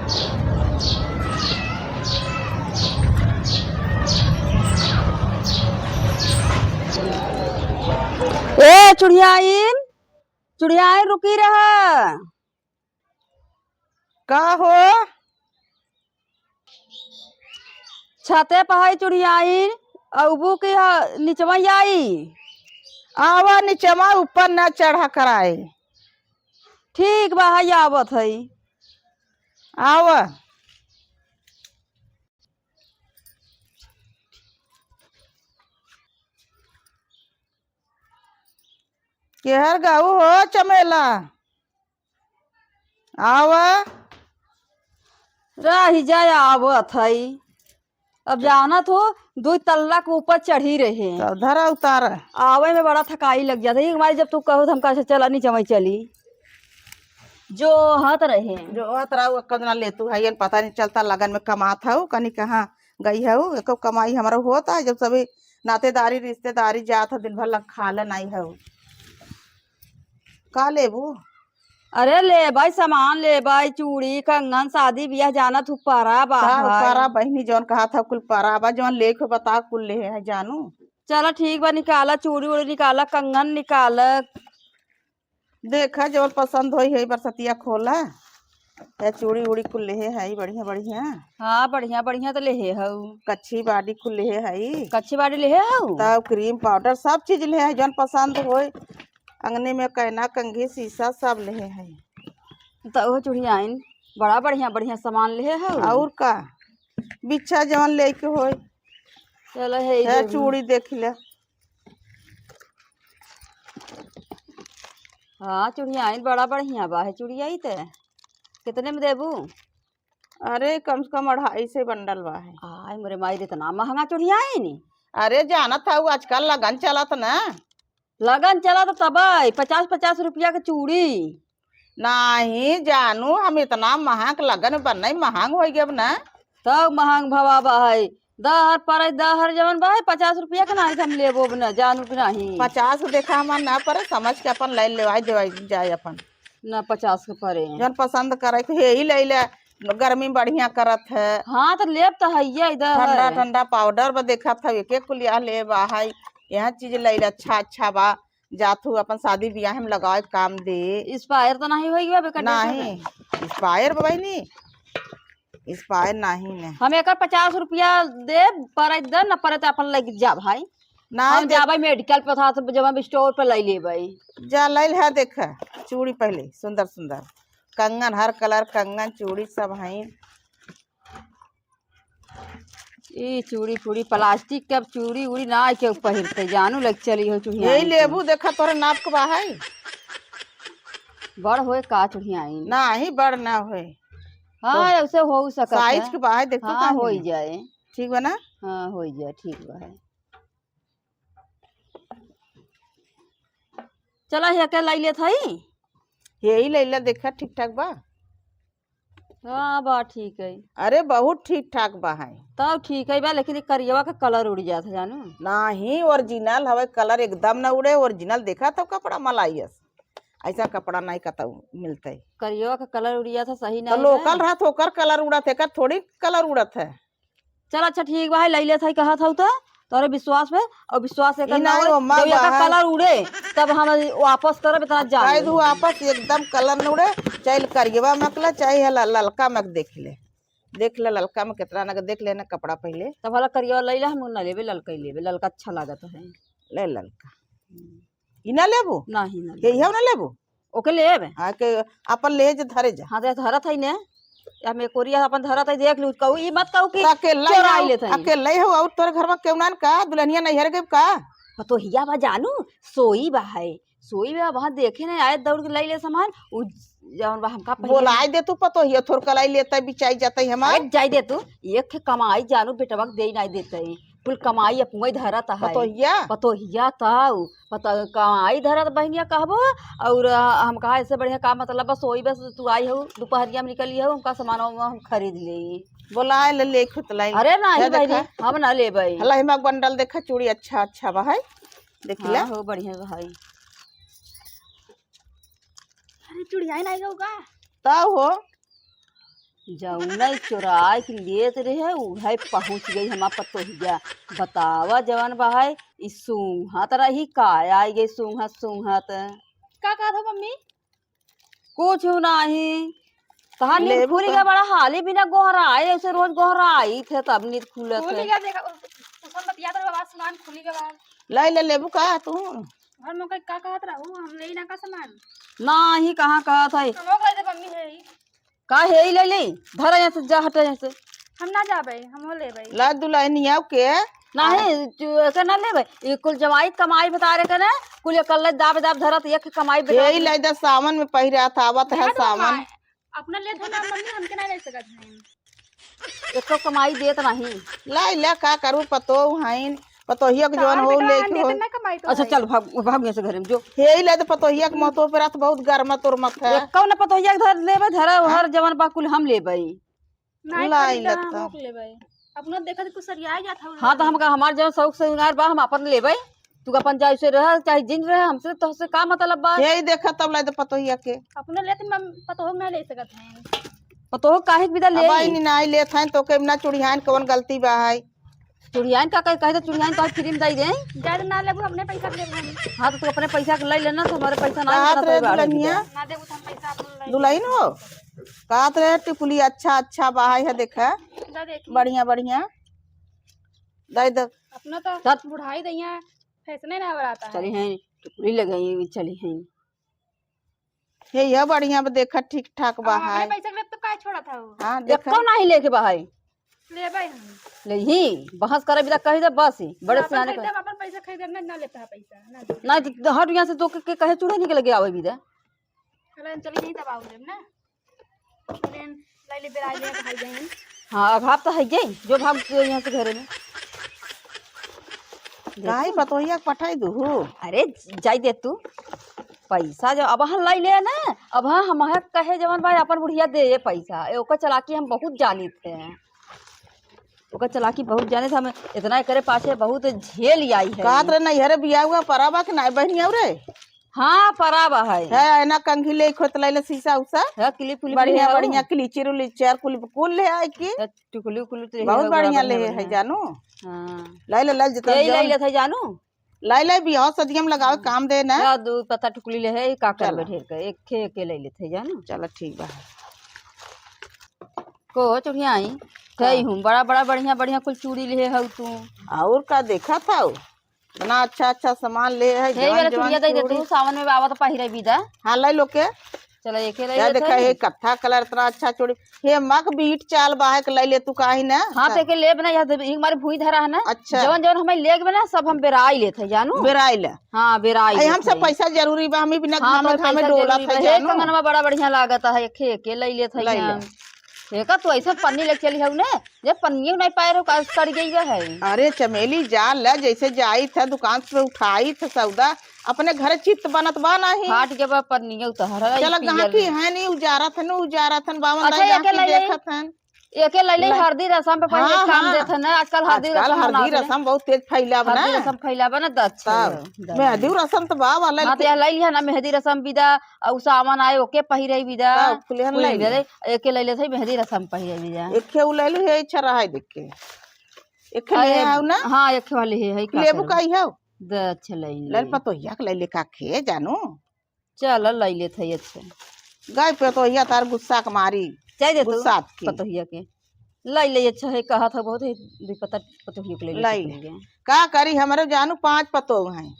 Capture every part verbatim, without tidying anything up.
ए चुड़ियाइन, चुड़ियाइन रुकी रहा। का हो? छते पर है चुड़ियाइन, अउबू की ह-, निचवा आई। आवा निचवा, ऊपर ना चढ़ा कराए। ठीक बा, है आवत है। आवा। केहर गऊ हो चमेला? आवा। रही जा, आवत है। अब जानत हो, दुइ तल्ला के ऊपर चढ़ी रहे। तब धरा उतार। आवे में बड़ा थकाई लग जाता है। एक बार जब तू कहो तो हम कहा चला नीचे में चली। जो हाथ रहे। जो हाथ रहा वो कदना ले तू है, ये पता नहीं चलता लगन में कमात हऊ, कनी कहाँ गई हऊ, एको कमाई हमरा होता है, जब सभी नातेदारी रिश्तेदारी जात है, दिन भर लग खा ले नहीं हऊ। का लेबू? अरे लेबै, सामान लेबै, चूड़ी, कंगन, शादी बियाह, जाना तू परा बा का है। परा बहिनी, जौन कहा था कुल परा बा, जौन लेके बता कुल लेहे है जानू। चला ठीक बा, निकाला चूड़ी उड़ी निकाला, कंगन निकाला। देखा जौन पसंद होई है बरसतिया खोला। या चूड़ी उड़ी कुल लेहे है बढ़िया बढ़िया। हाँ, बढ़िया बढ़िया तो लेहे हऊ। कच्छी बाडी कुल लेहे है। कच्छी बाडी लेहे हऊ? तब cream powder सब चीज लेहे है, जौन पसंद होई। अंगने में कैना, कंघी, शीशा सब लेहे है। त ओह चुड़ियाइन, बड़ा बढ़िया, बढ़िया सामान लेहे हऊ। और का? बिच्छा जवन लेके होई। चलो, हे है, देबू। चूड़ी देख ले। हाँ, चुड़ियाइन बड़ा बढ़िया बा, है चुड़िया ई ते। कितने में देबू? अरे, कम से कम अढ़ाई सौ बंडल बा है। आय, मोरे माई रे, इतना महंगा चुड़ियाइन? अरे, जानत हऊ, आजकल लगन चलत ना। लगन चला तो तबई पचास पचास रुपया के चूड़ी। नाही जानू, हम इतना महंग लगन बा, नहीं महंग होइ गए अब ना। तब महंग भवा बा है, दहर परे, दहर जवन बा है, पचास रुपया के नाही हम लेबो अब ना, जानू कि नाही। पचास देखा हमार ना परे, समझ के अपन ले लेवाई देवाई जाए अपन। ना पचास के परे। जौन पसंद करे के यही ले ले, गर्मी बढ़िया करत है। हाँ, तो लेब तो है ये इधर। ठंडा ठंडा powder बा, देखत है, एक एक कुलिया लेब, आ है, यहाँ चीज ले ले, अच्छा अच्छा बा। जात हूँ अपन शादी बियाह में लगावे के काम दे। Expire तो नाही होई बा, बेकार नहीं, नहीं। Expire बा बहिनी, expire नाही ने। हम एकर पचास रुपया देब, परे दे, न परे तो अपन लेके जा भाई। नहीं हम दे- जाबे medical पर था, तो जब हम store पर ले लेबे। जा ले ले, है देख, चूड़ी पहले सुंदर सुंदर, कंगन, हर colour कंगन, चूड़ी सब हैं। ई चूड़ी फूड़ी plastic के, अब चूड़ी उड़ी ना केहू पहिरते, जानू लग चली हो चुहिया यही के। लेबू, देखा तोरे नाप के बा है। बड़ होए का चुहियाइन? नाही, बड़ ना होए। हाँ, तो ऐसे हो सकत size है। के बा है, देख तो हाँ, काहे होई ना? जाए। ठीक बा ना? हाँ, होई जाए, ठीक बा है। चला, हेके लाई लेत हई। यही ले ले, देखा ठीक ठाक बा। हाँ बा, ठीक है। अरे बहुत ठीक ठाक बा है। तब ठीक है बा, लेकिन ये करियवा का colour उड़ जात है जानू। नाही, original हवे, colour एकदम न उड़े, original देखा तब कपड़ा मलाइस। ऐसा कपड़ा नहीं कतऊ मिलते। करियवा का colour उड़ जात है, सही तो नहीं local है। रहत ओकर colour उड़त है, एकर थोड़ी colour उड़त है। चल अच्छा ठीक बा, है, लई लेत हई कहत हऊ त, तोरे विश्वास पे, और विश्वास एकर ई ना नाई, होए, ओमा जब एकर बाहर colour उड़े, तब हम वापस करब, इतना जान कह ले। दू वापस, एकदम colour न उड़े, चाहे करियवा मकला, चाहे हला ललका मक देख ले, देख ले ललका में कितना नग देख ले ना कपड़ा पहले। तब हला करियवा लई ले, हम ना लेबे, ललका ही लेबे, ललका अच्छा लागत है। ले ललका। हम्म। ई ना लेबू? नाही, ना ये लेबू। इहो ना लेबू? ओके लेब। हाँ, के अपन ले जे धरे जा। हाँ, तो धरत है ने। या में कोरिया अपन धरत है, देख लू, कहू, ई मत कहू कि अकेला ही चोराई हो, लेत है। अकेला ही हो, और तोरे घर में केहू ना का? दुल्हनिया नैहर गई का? पतोहिया बा जानू, सोई बा है। सोई बा, वहाँ देखे ना आए, दौड़ के लाई ले सामान। उ जौन बा हमका पहिले बोलाई दे तू पतोहिया, थोर कलाई लेता, बिचाई जाता है हमार। अरे जाई दे तू, एक ठे कमाई जानू बेटवा के दे नहीं देते। कुल कमाई अपने धरत है। पतोहिया? पतोहिया ताऊ, पता कमाई धरत बहिनिया कहबो, और हम कहा ऐसे बढ़िया का मतलब बस वही बस तू आई हो, दोपहरिया में निकली हो, हमका सामान वामान हम खरीद ले। बोलाए ले, ले खुद लाई। अरे नहीं ले बहिनी, देखा। हम ना लेबै। हला हिमा बंडल देखा, चूड़ी अच्छा अच्छा बा है, देख ले। हाँ हो, बढ़िया बा है। अरे चुड़िया ही नहीं गऊ का? ताऊ हो। जौने चोराइ के लेत रहे, उहै पहुँच गई हमार पतोहिया। बतावा जवन बहाई, ई सूंघत रही, का आइ गई सूंघत सूंघत। का कहत हो मम्मी? कुछ नाहीं। तहार नींद लेबू खुलि का? गया, बड़ा हाली बिना गोहराए, ऐसे रोज गोहराइत है तब नींद खुलत खुलि है। गया, देखा, उ-, उ सब बतियात रहो, आवाज सुनान खुलि गया बा। लाई ले लेबू का तू? घर में का, का कहत रहू? हम लेई ना का सामान? नाहीं, कहाँ कहत है? हम लोग लाई दे मम्मी है ही। का है ही ले ली? धर यहाँ से, जा हट यहाँ से। हम ना जाबे, हम हो लेबे। ला दुल्हनिया के। नाहीं, तू ऐसे ना लेबे। ई कुल जमाई कमाई बता रहे के ना, कुल एकल्ले दाब दाब धरत, एक कमाई बता यही दे। लाई दे, सावन में पहिरा था, आवत है देखा तो सावन। माय, अपना लेत है ना मम्मी, हमके ना ले सकत है। एको कमाई देत नाहीं। लाई ले, का करू, पतोह हईन, पतोहिया के जवन तोहार हो बेटवा लेके देत हो। ना कमाई तो अच्छा, है। चल भाग, भाग यहाँ से घर में जो। हे ही ले तो पतोहिया के महतो पे रात बहुत गरमत उरमत है। एको न पतोहिया के धर लेबे, धरा हाँ? हर जवन बा कुल हम लेबे। नाहीं लाई खरीदा, हम लेता। लोग लेबे। अपना देखत कुछ सरिया जात हौ हाँ, तो लेबे। हमका हमार जवन शौक सिंगार बा, हम अपन लेबे। तू अपन जाए से रह, चाहे जिन रह, हमसे तोहसे का मतलब बा? यही देखा तब लाई तो पतोहिया के। अपना लेत मम-, पतोह ना ले सकत हैं। पतोह काहे के बिदा अब लेई? आई नाहीं लेत हैं, तो के ना चुड़ियान कवन गलती बा है? चुड़ियान का कहे, कहे तो चुड़ियान तो फ्री में दई दे। जाए तो ना लेबू, अपने पैसा के लेबू हम। हाँ, तो तू अपने पैसा के ले लेना, तो हमारे पैसा ना कहत मिलत रहे है, बाहर दुल्हनिया। बिदा। ना देबू तो हम पैसा अपन ले दुल्हन लेबू। हो, कहत रहे टिकुली अच्छा, अच्छा बा है, देखा। जा देखी। बढ़िया, बढ़िया। दे दे। अपना तो चल। बुढ़ाई दइया फैसने ना बराता है। चली हैं, टिकुली ले गई, चली हैं। हे, यह बढ़िया बा, देखा ठीक ठाक बा अब अपने है। पैसा के लेब तो काहे छोड़त हऊ? हाँ, देखा। एको नाहीं लेके बा है। लेबै हम। लेही, बहस करे बिदा कही दे बस ही, बड़े ना, अपन सियाने खरीदे, कहे। अपन पैसा खरीदे, ना, ना लेता है पैसा, ना दे। ना, तो हट यहाँ से तो के, के कहे चूल्हा निकल गया आवे बिदा। चलो, हम चली नहीं तब आओ लेब ना। चलें, लाई ले बेराई ले, भाग जाई। हाँ, अब भाग तो है जाई, जो भाग जो यहाँ से घरे में। काहे देखो। पतोहिया के पठाई दू हो? अरे, जाई दे तू। पैसा जो अब हम लाई ले ना, अब हाँ, हम है कहे जवन भाई अपन बुढ़िया दे ये पैसा। ए, ओकर चालाकी हम बहुत जानित है। ओकर चालाकी बहुत जानित है, हम इतना एकरे पाछे बहुत झेल आई है। कहत रहे नैहरे बियाह हुआ, परा बा कि नाहीं बहिनी और रे? हाँ, परा बा है। है, है ना, कंघी ले खोत लैले शीशा उसा। है, clip उलिप बढ़िया, ले आओ। बढ़िया, क्लीचर उलीचर, कुल, कुल ले आए की। है, टिकुली उकुली तो बहुत यही बढ़िया बढ़िया ले है, बढ़िया। जानू। हाँ। लाई ले, लाई जितना यही लाई जौन। ले थे जानू। लाई ले, बियाह सदिया में लगावे काम दे ना। या दू पत्ता टिकुली ले है, का चला। करबे ढेर के, एक खे के ले लेते जानू। चला, ठीक बा। को चुड़िया आई, का? कही हूँ, बड़ा, बड़ा बढ़िया, बढ़िया कुल चूड़ी ले हऊ तू। और का देखा था? इतना अच्छा अच्छा सामान ले है, हे जवन वाला जवन चुड़िया दे दे चूड़ी। तू, सावन में बाबा तो पहिरे भी दा। हाँ, ले लो के। चलो, एके ले या लेत देखा, हई। हे कत्था कलर इतना अच्छा चूड़ी। हे मक बीट चाल बा है के ले ले तू काहे ना? हाँ, तो एके लेब ना, यह देब, एक मारे भूई धरा है ना। अच्छा। जवन जवन हमें लेब ना, सब हम बेराई लेत है, जानू। बेराई ले। हाँ, बेराई आई, लेत हमसे है। पैसा जरूरी बा, हम ही बिना हाँ, घामे तो घामे पैसा डोलत जरूरी है, बा। हे जानू। कंगनवा बड़ा बढ़िया लागत है, एके एके ले लेत है ले ले। हम। एका तू ऐसे पन्नी लेके चली हऊ ने, जे पन्नियो नहीं पाए रहो, का सड़ गई बा है। अरे चमेली, जा ले, जैसे जाई था दुकान से उठाई था सौदा, अपने घर चित्त बनत बा नहीं। फाट के बा पन्नियो तो हर चल, पीयर गहाकी में। है नहीं, उजारत है न, उजारत है न, बावन अच्छा, लाई एके गहाकी ले ले। देखत हन। एके ले ले, ले। हरदी रसम पे पहिले हाँ, काम हाँ। देत है ना, आजकल हरदी आजकल रसम हरदी मनावत है। रसम बहुत तेज फैला बा हरदी ना। रसम फैला बा ना, दस तब। दस। मेहंदी रसम तो बा वाला हाँ, तो के। यह ले लिया ना, मेहंदी रसम बिदा, और सावन आए, ओके पहिरे बिदा। तब, कुलिहन कुल ले ले। ले, एके ले लेत है, मेहंदी रसम पहिरे बिदा। एके उ ले ली, ये अच्छा रहा है देख के। एके ले अरे, आओ ना। हाँ, एके वाले है, है, का लेबू करबू? का ही हो? द, अच्छा, ले ले। ले पतोहिया के ले ले का खे जानू। चल, ले लेत है, अच्छा। गए पतोहिया तार गुस्सा के मारी। चाहे दे तू, गुस्सा के। पतोहिया के। ले ले, अच्छा है, कहत है बहुत है, दुई पत्ता पतोहिया के ले ले, ले ले। पतोहिया। का करी, हमरे जानू पाँच पतोह हैं।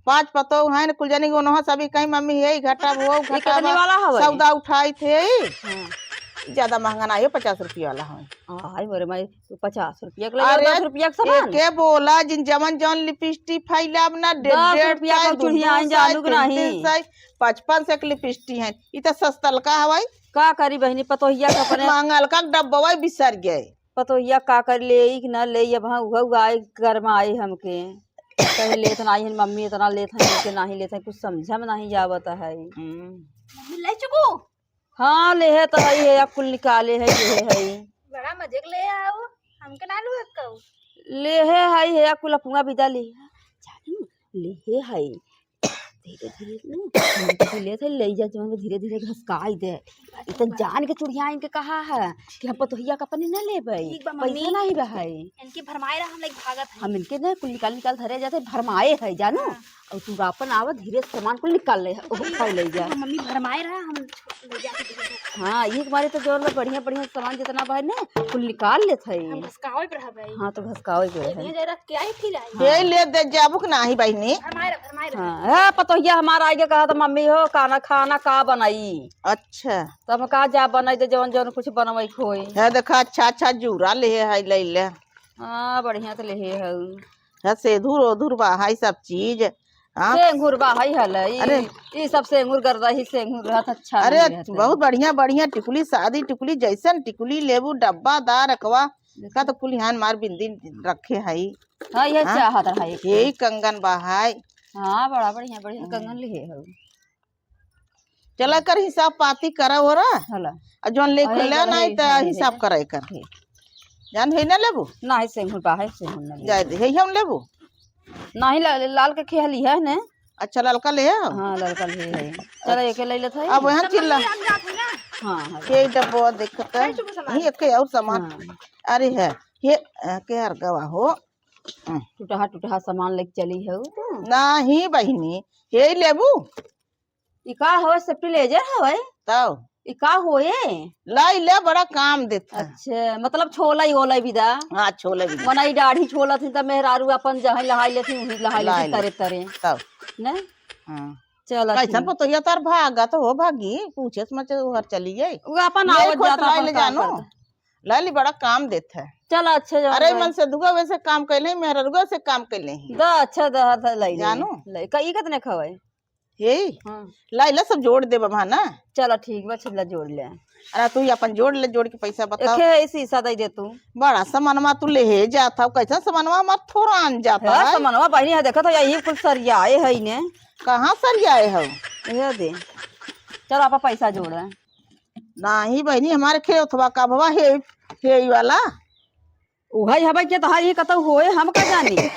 पाँच पतोह हैं, कुल जनी के उन्हों सभी कहीं मम्मी यही घटा वो ये घटा कितने बा, वाला हवे? सौदा उठाई थे। हाँ। ज्यादा महंगा ना है, पचास रुपया वाला है। हाय मोरे माई, तू पचास रुपया के ले अरे, दस रुपया के सामान। एके बोला, जिन जवन जवन लिपस्टिक फैला अब ना, डेढ़ दस डेढ़ रुपया सौ, का दू चुड़िया दू आइन सौ, जानू के तीन नहीं। तीन सौ, पचपन से एक लिपस्टिक है। ई तो सस्तल का हवाई। का करी बहिनी, पतोहिया के अपने महंगल का डब्बा बिसर गए। पतोहिया का कर ले, ई कि ना ले, अब हाँ, उहा, उहा आए, घर में आए हमके। कहे लेत नाही है, मम्मी इतना लेत है, इनके नाही लेत है, कुछ समझा में नाही आवत है। हम्म। मम्मी ले चुकू? हाँ, लेहे तो है, है, या कुल निकाले है, ये है। बड़ा मजे के ले आओ, हमके ना लुए कहू। लेहे है, है, या कुल अपुआ बिदा ले। जानू, लेहे है। धीरे धीरे न, हम तो ले थे, ले जा, जवन धीरे धीरे घसकाई दे। ई तो जान के चुड़िया इनके कहा है कि हम पतोहिया का अपने न लेबै, ठीक बा, मम्मी। पैसा नहीं बा है। इनके भरमाए रहा, हम लोग भागत है। हम इनके न कुल निकाल निकाल धरे जाते, भरमाए है, जानू। हाँ। और तू अपन आवा, धीरे से सामान कुल निकाल ले, ओहो खाई ले जा। मम्मी भरमाए रहा, हम ले जाके दे देते। हाँ, एक बारे तो जोर में बढ़िया बढ़िया सामान जितना बा न, कुल निकाल लेत है। हम घसकावे पे रहा भाई। हाँ, तो घसकावे पे रहे। ये जरा क्या ही फिर आई। हाँ। ये ले दे जाबू कि नाही बहिनी? भरमाए रहा, भरमाए रहा। हाँ, है पतोहिया हमार आइगे कहा तो मम्मी हो, खाना, खाना का बनाई? अच्छा। तो हम कहा जा बनाई दे, जवन जवन कुछ बनवाई के होई। है देखा, अच्छा अच्छा जूरा ले है, ले ले। हाँ, बढ़िया तो ले है। है सेधुर ओधुर बा, है सब चीज। हाँ। सेंगुर बा, है हल, ई, अरे। ई सब सेंगुर गर्दा ही सेंगुर रहत, अच्छा अरे, नहीं रहत। बहुत बढ़िया बढ़िया टिकुली, शादी टिकुली, जैसन टिकुली लेबू, डब्बादार अकवा, देखो। का तो कुल यहाँ मार बिंदी रखे है। हाँ, ये हाँ? चाहत रहा एक। यही कंगन बा है। हाँ, बड़ा बढ़िया बढ़िया हाँ। कंगन लिहे हो। चला कर हिसाब पाती करा हो रहा। हला। और जौन ले अरे, खुले अरे, नहीं तो अरे, हिसाब अरे। करे कर। ठीक। जान है ना लेबू? नहीं, सेंगुर बा है, सेंगुर नहीं। जाए दे, है हम लेबू? नहीं, ला-, लाल के खेली है ने। अच्छा, ललका ले आओ। हाँ, ललका ले है। चला, अच्छा। एके ले लेत है। अब वहाँ चिल्ला। हम जात है ना। हाँ, हाँ। ये डब्बा देखता है। नहीं, चुप सामान। नहीं, एके और सामान। हाँ। अरे है, ये, अ, के हर गवा हो। हम्म। टूटहा, टूटहा सामान लेके चली है वो तो। नहीं बहिनी, ये लेबू? ई का हवे, stabilizer हवे? तब? ई का होए? लाई ले, बड़ा काम देत है। अच्छा, मतलब छोलाई ओलाई भी दा? हाँ, छोलाई भी दा। मना ई दाढ़ी छोलत ही त मेहरारू अपन जहाँ लहाई लेत ही, उही लहाई लेत ही लाई ले। तरे तरे। तब? ने? हाँ। चल, कैसन ठीक। पतोहिया तार भागा तो हो भागी, पूछे से मचे उहर चली गई। वो अपन ये आवत खोत जात लाई अपन ले काम जानू। करत। लाई ली, बड़ा काम देत है। चल, अच्छे जाओ अरे भाई। मन से दुगा वैसे काम कैले ही, मेहररुआ से काम कैले ही। द अच्छा द, द लाई ले। जानू। ले, का ई कतने खवाए? यही? हाँ। लाई ले, सब जोड़ दे बबा ना। चला ठीक बा, छिल्ला जोड़ ले। अरे तू ही अपन जोड़ ले, जोड़ के पैसा बताओ। एके है शीशा दे दे तू। बड़ा सामानमा तू ले हे जात हव, कैसा सामानमा हमार थोड़ा आन जात है, है। सामानमा बहिनी है, देखत हो, यही कुल सरियाए है इने। कहाँ सरियाए हो? ये दे। चल आपा पैसा जोड़े। नाही बहिनी, हमारे खेत बा का भवा हे, हे ई वाला। उहई हवे के तोहार ही कतौ होए, हम का जानी।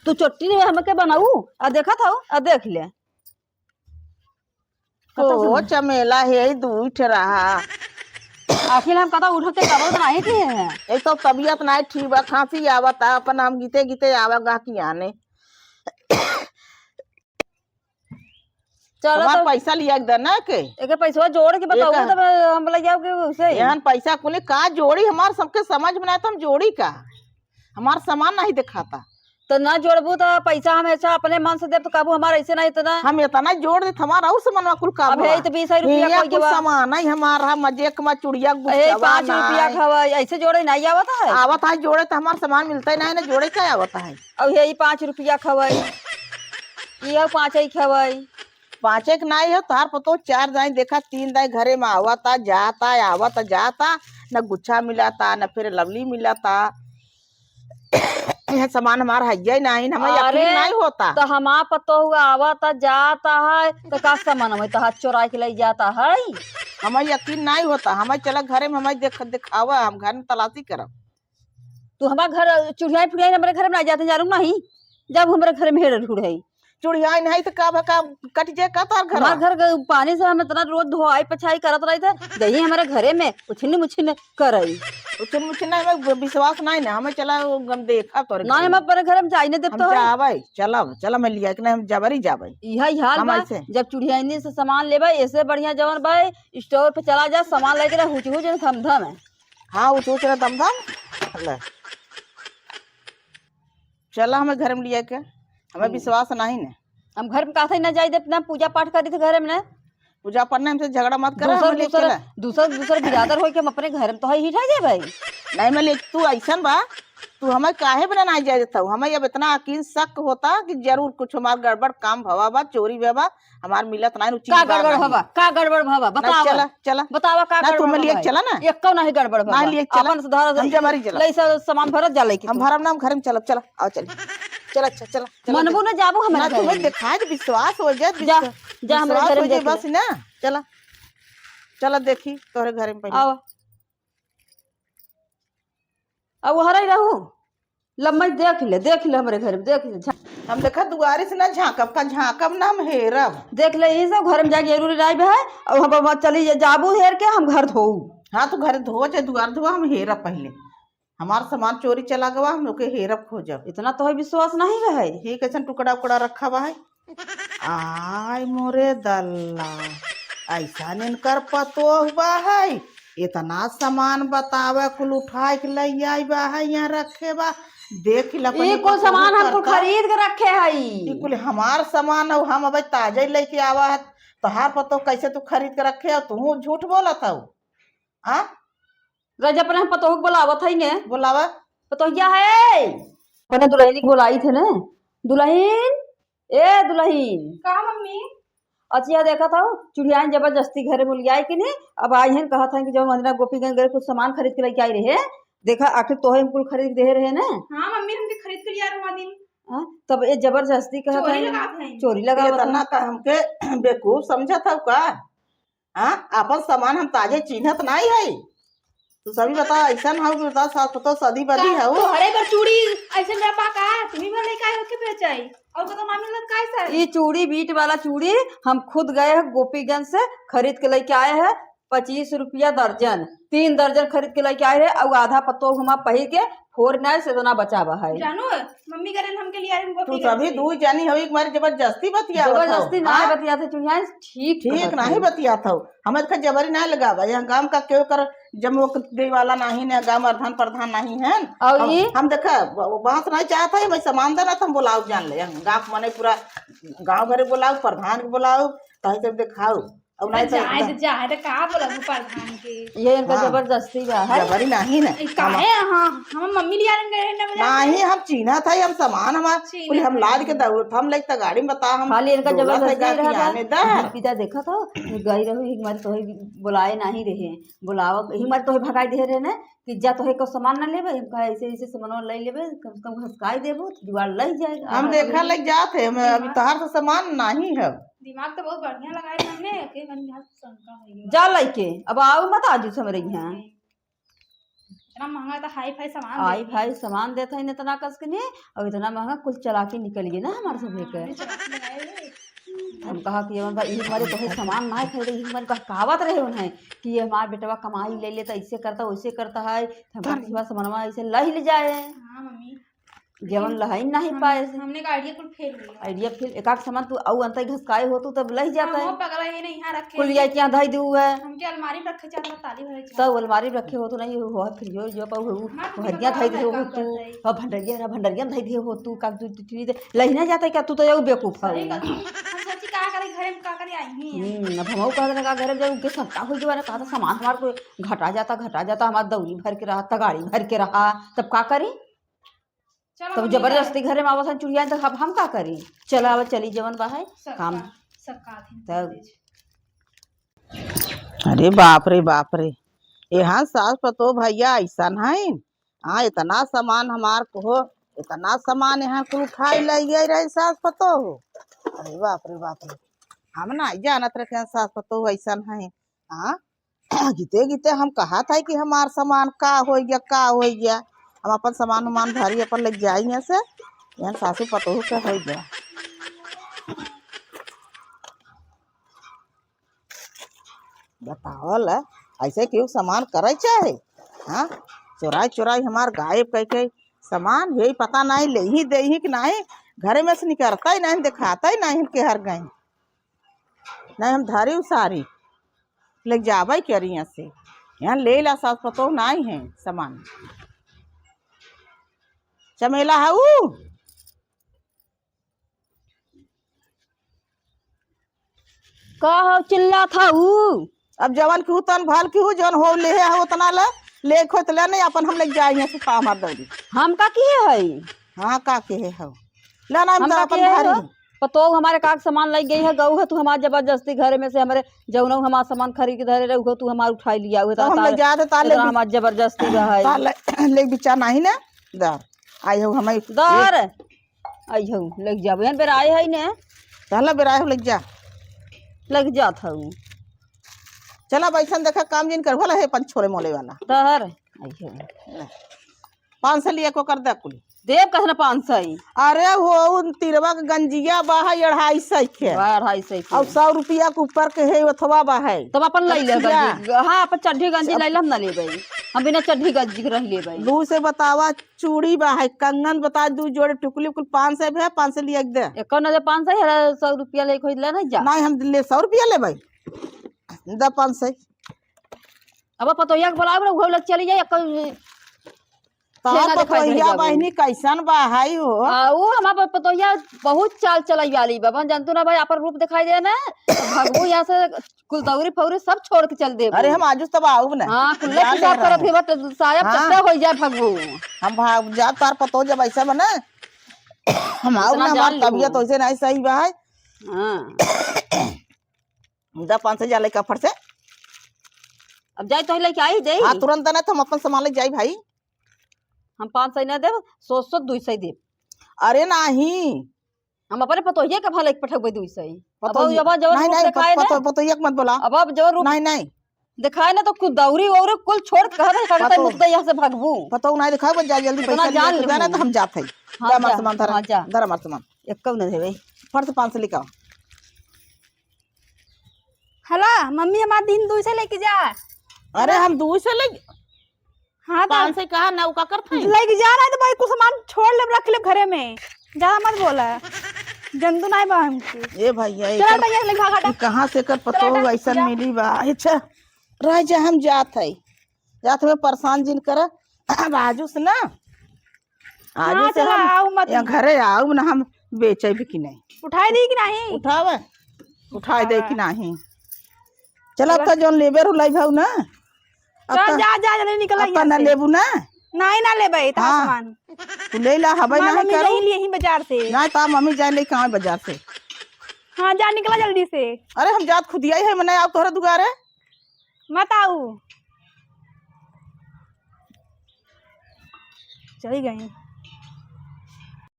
तू चोट्टी नहीं हमके बनाऊ, आ देखत हऊ, आ देख ले। कतौ तो से चमेला हे, ई दुई ठे रहा। आखिर हम कतौ उठ के करत नाही थी हैं। एक तो तबियत नाही ठीक बा, खांसी आवत है, अपन हम गीते गीते आवा गा की आने। चलो हमार तो पैसा लिया के देना के। एके पैसवा जोड़ के बताओ एक तब हम ले जाओ के उसे। एहन पैसा कुले का जोड़ी, हमार सबके समझ में ना तो हम जोड़ी का, हमार सामान नहीं दिखाता। तो ना जोड़बू तो पैसा हम ऐसा अपने मन से देब तो काबू हमार ऐसे नहीं इतना। हम इतना जोड़ देत हमार और सामान कुल का अब भवा। है तो बीस रुपया ये कोई कुल के बा। सामान नहीं हमार, हम मजे के मा चुड़िया ए, गुस्सा पाँच रुपया नहीं। खवा, ऐसे जोड़े नहीं आवत है। आवत है जोड़े तो हमार सामान मिलता ही नहीं ना, जोड़े का आवत है। अब यही पाँच रुपया खवाई, इहो पाँचे खवाई। पाँचे के नाई हो, तोहार पतो चार दाई देखा, तीन दाई घरे में आवता, जाता, आवता, जाता, न गुच्छा मिलाता, न फिर लवली मिलाता। यह सामान हमार हइये नहीं, हमें यकीन अरे, नहीं होता। तो हमार पतो हुआ आवता, जाता है, तो का सामान हमें तो हाथ चोरा के ले जाता है? हमें यकीन नहीं होता, हमें चला घरे में, हमें देख, दिखावा, हम घर में तलाशी करब। तू हमार घर चुड़ियाई फुड़ियाई हमरे घर में ना जाते जानू नहीं, जब हमरे घर में हेड़ ढूढ़ है। चुड़ियाई नहीं तो का भा का कट जाए का तोर घर? हमार घर के पानी से हम इतना रोज धोआई पछाई करत रही थे, जही हमरे घरे में उछिन मुछिन करई। उछिन मुछिन नहीं, हमें विश्वास नहीं ना, हमें चला वो हम देखा तोरे ना, घर हम में। अपने घर में जाई नहीं देब हम तो है। जाबे, चलब, चल मैं लिया के नहीं, हम जबरी जाबे। इहा ही हाल हम बा, ऐसे। जब चुड़ियाइनी से सामान लेबे, ऐसे बढ़िया जवन बा, store पे चला जा, सामान लेके रह, हुच हुच धम धम है। हाँ, हुच हुच ना दम दम। ले। चला हमें घर में लिया के। हमें हम्म। विश्वास नहीं ने। हम घर में कहते ही ना जाई देब, ना पूजा पाठ करी थे घर में ना। पूजा पाठ नहीं, हमसे झगड़ा मत करा, दूसर, हमें ले दूसर, चला। दूसर, दूसर बिरादर होई के हम अपने घर में तो है ही ठा जाए भाई। नहीं, मैं ले, तू ऐसन बा, तू हमें काहे बिना नहीं जाए देता हूँ? हमें अब इतना यकीन शक होता कि जरूर कुछ हमार गड़बड़ काम भवा बा, चोरी भवा बा, हमार मिलत नाहीं, उ चीज का बा गड़बड़ नाहीं। भवा? का गड़बड़ भवा? ना, बतावा। चला, चला। बतावा का ना, गड़बड़ तुम्हें लिए भवा? चला ना। एको नाहीं गड़बड़ भवा। ना, लिए चला। अपन से धरा हम जबरी चला। लई सब सामान भरत जा लइके हम तू। भरम ना, हम घर में चलब, चला, आओ चल। चला, अच्छा, चला, चला, मनबू चला। ना जाबू हमारे ना, घर तुम्हें में। दिखाए दे, विश्वास हो जाए, जा, विश्वास, जा हमारे विश्वास घर हो में जाए, देख ले। बस ना। चला। चला देखी, तोहरे घर में पहले। आओ। अब हरई रहू, लम्मई देख ले, देख ले हमरे घर में, देख ले, झा-, हम देखा दुआरी से ना झाँकब, का झाँकब ना, हम हेरब। देख ले, ई सब घर में जाके जरूरी नहीं है। अब हम, अब चली जा-, जाबू हेर के हम घर धोऊ। हाँ, तू घर धो, चाहे दुआर धो, हम हेरब पहले। हमार सामान चोरी चला गवा, हम ओके हेरब खोजब। इतना तो है विश्वास नहीं रहे। ठीक, ऐसन टुकड़ा उकड़ा रखा बा है। आय मोरे दल्ला, ऐसा इनकर पतोह बा है, इतना सामान बतावे, कुल उठाए के लइ आई बा है, यहाँ रखे बा। देख ल, ई कुल सामान हम कुल खरीद के रखे हई। ई कुल हमार सामान हउ, हम अबे ताजे लेके आवा है। तोहार पतोह कैसे तू खरीद के रखे हउ, तू झूठ बोलत हउ। हाँ? रजब पर हम पतोह के बोलावत हई ने। बोलावा। पतोहिया है। अपने दुल्हनी के बोलाई थे ने। दुल्हन, ए दुल्हन। का मम्मी? अच्छा, यह देखत हउ, चुड़ियाइन जबरदस्ती घरे में लियाई कि नहीं? अब आई हन, कहत हन कि जब मंदिरा गोपीगंज गए, कुछ सामान खरीद के लेके आई रहे। देखा, आखिर तोहे हम कुल खरीद के दे रहे ने। हाँ मम्मी, हमके खरीद के लिया रहे दिन। हाँ, तब ये जबरदस्ती कहत चोरी हन। लगावत हन। चोरी लगावत हन। इतना का हमके बेवकूफ समझत हउ का? हाँ, आपन सामान हम ताजे चिन्हत नाहीं है। तू सभी बता, ऐसन हउ कि बता, सास पतोह सदी बदी का हउ। तोहरे बर चूड़ी ऐसन रपा का? तुम्ही भर लेके आए हो के बेचाई? और का तो ना मिलत का ऐसा? ई चूड़ी, बीट वाला चूड़ी हम खुद गए हैं गोपीगंज से खरीद के लेके आए हैं, पच्चीस रुपया दर्जन, तीन दर्जन खरीद के लेके आए हैं, और आधा पतोह हमार पहिर के फोर नाइस इतना बचावा है। जानू, मम्मी करे हमके लिए आए, हमको तू पी सभी लेते। दू जानी हो, एक बार जबरदस्ती बतियावत हो, जबरदस्ती ना हाँ? बतियाते चुड़िया, ठीक ठीक कहत नहीं हो। बतियात हो, हमें तो जबरी ना लगावा। यहाँ गांव का केहू कर जमो के दे वाला नहीं ने, गांव प्रधान प्रधान नहीं है। और हम, ई? हम देखा, ब-, बांस नहीं चाहत है, मैं सामान देना तो हम बुलाओ जान ले, हम गांव मने पूरा गांव भरे बुलाओ, प्रधान के बुलाओ, तही सब दिखाओ। अब नहीं तो जाए तो, जाए तो का बोला वो प्रधान के? ये इनका हाँ। जबरदस्ती बा है। जबरी नहीं ना। ए, काहे? हाँ, हम मम्मी लिया रंग गए ना बजा के। नहीं, हम चीन्हत है, हम सामान हमार, चिन्हत बोले हम है। लाद के दौड़त, हम लेके गाड़ी में बता, हम खाली इनका दौड़त है जबरदस्ती गा कि रहता। आने दा। हम पिता देखा था, ये गई रहो, एक मारे तोहे बुलाए नहीं रहे, बुलावा, एक मारे तोहे भगाई दे रहे ना, कि जा तोहे को सामान ना लेबे, हम कहा ऐसे ऐसे सामान ले लेबे, कम से कम घसकाई देबो, तो जुगाड़ लग जाएगा। हम देखा लग जात है, हम अभी दिमाग तोहार से सामान नहीं है। दिमाग तो बहुत बढ़िया लगाए हमने, के मन में शंका हो गई। जा लइके, अब आओ मत आजू से हमरे यहाँ। इतना महंगा तो हाई फाई सामान हाई देते फाई हैं। सामान देत है इतना कस के नहीं, अब इतना महंगा कुल चला के निकल गए ना हमारे सभी के। हाँ, चला के लगाए हुए। हम कहा कि ये बा, ये हमारे तोहे सामान ना खरीदे, ये हमारे बहकावत रहे उन्हें कि ये हमार बेटवा कमाई ले लेता, ऐसे करता, वैसे करता है, तो हमारे सिवा सामानवा ऐसे लही ले जाए। हाँ, मम्मी। जवन लेकिन लहाई नहीं हम, पाए से। हमने का idea कुल fail हो गया। Idea fail, एक आध सामान तू अउ अंतर घसकाए हो तू तब लही जाता हाँ, है। वो पगला ये नहीं यहाँ रखे कुल हैं। ये क्या धई दू है? हमके अलमारी में रखे चाहता ताली भरे चाहता। तब अलमारी में रखे हो तो नहीं हो, फिर जो, जो पाऊ हो, हमार तो भंडरिया दिमाग धई दे हो खराब तू। करता है। हाँ, भंडरिया ना, भंडरिया धई दे हो तू, का तू, तू, तू, लही ना जाता है क्या? तू तो यही बेवकूफ है। सही बात है। हम सोची का करे घरे में का करे आई ही हैं। हम्म, अब हम कहते ना का घरे में जाऊ के सत्ता हो गया ना, कहा था सामान हमार को घटा जाता, घटा जाता, हमार दौरी भर के रहा, तगाड़ी भर के रहा, तब का करी? चलो तब मम्मी, जबरदस्ती जाए। घरे में आवत हन चुड़िया, तो अब हम का करी? चला, अब चली जवन बा है, सबका, काम। सबका आथी तब। तेज। अरे बाप रे, बाप रे, यहाँ सास पतोह भैया ऐसन है। हाँ, इतना सामान हमार को हो, इतना सामान यहाँ कुल उठाई ले गए रहे सास पतोह हो। अरे बाप रे, बाप रे, हम ना जानत रहे सास पतोह ऐसन है। हाँ, गीते गीते हम कहत है कि हमार सामान का होइ गया, का होइ गया। हम अपन सामान उमान भरी अपन ले जाई यहाँ से, यहाँ सासू पतोह के होइ गया। बतावल, ऐसे केहू सामान करे चाहे? हाँ, चोराई चोराई हमार गायब कह के सामान, यही पता नहीं लेही देही कि नहीं, घरे में से निकरता ही नहीं, दिखाता ही नहीं कि हर गए। नहीं हम धरी उसारी, ले जावे करी यहाँ से। यहाँ ले ला सास पतोह नाई है सामान। चमेला है ऊ? का हो चिल्लात हऊ? अब जवन केहू तन भल केहू जवन हो लेहे हो उतना ले, ले खोत ले नहीं अपन हम ले जाए यहाँ से पा हमार दौरी। हम का किहे हई? हाँ, का किहे हो? ना, ना, हम हम तो का अपन किहे भारी हो? हैं। पतोह हमारे का के सामान लग गई है, गऊ है, तू हमार जबरदस्ती घरे में से हमरे जौनऊ हमार सामान खरीद के धरे रहे, उहो तू हमार उठाई लिया, उहे तो हम तार, ले जाते ताले इतना भी हमार जबरदस्ती बा है। ताले ले बिचा नहीं ना, दर। आई हो हमें दर। आई हो, लग जाबो, एहन बेर आए है ने। ताला बेर आए हो, लग जा। लग जात हऊ। चला, बैठन देखा, काम जिन कर, भला है अपन छोले मोले वाला। तहर, आई हो। ले। पाँच सौ लिया को कर दे कुल। देब कहे ना पाँच सौ ही। अरे हो, उन तिरवा के गंजिया बा है अढ़ाई सौ के। बा अढ़ाई सौ के। और सौ रुपया के ऊपर के है, ओथवा बा है। तब अपन लई ले कच्छिया। गंजी। हाँ, अपन चड्ढी गंजी सब लई ले, हम ना लेबै। हम बिना चड्ढी गंजी के रह लेबै। दू से बतावा, चूड़ी बा है, कंगन बता, दू जोड़े टुकली, कुल पाँच सौ भे, पाँच सौ लिया के दे। एको ना दे पाँच सौ, है, सौ रुपया ले खोज ले ना जा। नहीं, हम ले सौ रुपया लेबै। द पाँच सौ। अब पतोहिया के बोलावे ना, उहो लोग चली जाए, एक तोहार ठेंगा देखाई दे पतोहिया जाबो। बहिनी कैसन बा हाई हो? आ, ऊ हमार प-, पतोहिया बहुत चाल चलाई वाली बा। बन जानतू ना भाई, आपन रूप देखाई दे ना, तो भगबू यहाँ से कुल दौरी फौरी सब छोड़ के चल देबू। अरे हम आजू तब आऊब ना। हाँ, कुल्ला जान पिसाब ले करत रहे। ही बा, तो साया हाँ। चट्टा हो जाए भगबू। हम भाग जा, तार पतो जब ऐसा बना, हम आऊब इतना ना, हमार जान लेबू। तबियत वैसे नहीं सही बा है। हाँ। दा पाँच सौ जा लेके फट से। अब जाई तो लेके आई दे। हाँ, तुरंत ना, तो हम अपन सामान ले जाई भाई। हम पाँच सौ ना देब, सौ, सौ, दू सौ देब। अरे नाही। हम अपने पतोहिया के भले पठौबे दू सौ। अब पतोहिया, अब जवन नहीं, रूप नहीं, देखाए पत-, ना। पतो-, पतोहिया के मत बोला। अब, अब जवन रूप नहीं, नहीं। देखाए ना तो कुल दौरी वौरी कुल छोड़ के कहा था, कहा था पतो-, मुद्दा यहाँ से भागबू। पतो नहीं देखाओ, बस जा जल्दी इतना पैसा जान लेके लेबू। जाना तो हम जात है। हाँ, जा हमार जा, सामान धरा, हाँ, जा। धरा हमार सामान। एक्को न देवे। फट से पाँच सौ लेके आओ। हला, मम्मी हमार दिन दू सौ लेके जा। अरे, हम दू सौ ले, हाँ, तो पाँच सौ कहा ना, उ का करत है? लेके जा रहा है तो भाई, कुछ सामान छोड़ ले, रख ले घरे में, ज्यादा मत बोला, जंतु नहीं बा हमके। ए भैया, चला एकर, तो ये ले घा घाटा। ई कहाँ से एकर चला पतोह हटा, ऐसन जा। मिली बा? अच्छा, रह जा, हम जात है, जात में परेशान जिन कर। अब आजू से ना, आजू हाँ, से चला, हम आऊ मत। यहाँ घरे आऊ ना, हम बेचे भी कि नहीं। उठाई दी कि नहीं? उठावे, उठाई दे कि हाँ। नहीं? चला, चला। अब तो जौन लेबे रहू लाई भाऊ ना। अब चल, तो, जा, जा, जल्दी निकल अब तो यहाँ ना से। लेबू ना? नहीं, ना लेबे, इतना हाँ। सामान। तू ले ला, हबै हमार ना मम्मी करू। नहीं ली यहीं बाजार से। ना, तो मम्मी जाए लेके आवे बाजार से। हाँ, जा, निकला जल्दी से। अरे, हम जात खुदिया ही है, मने आओ तोहरे दुआरे। मत आऊ। चली गई।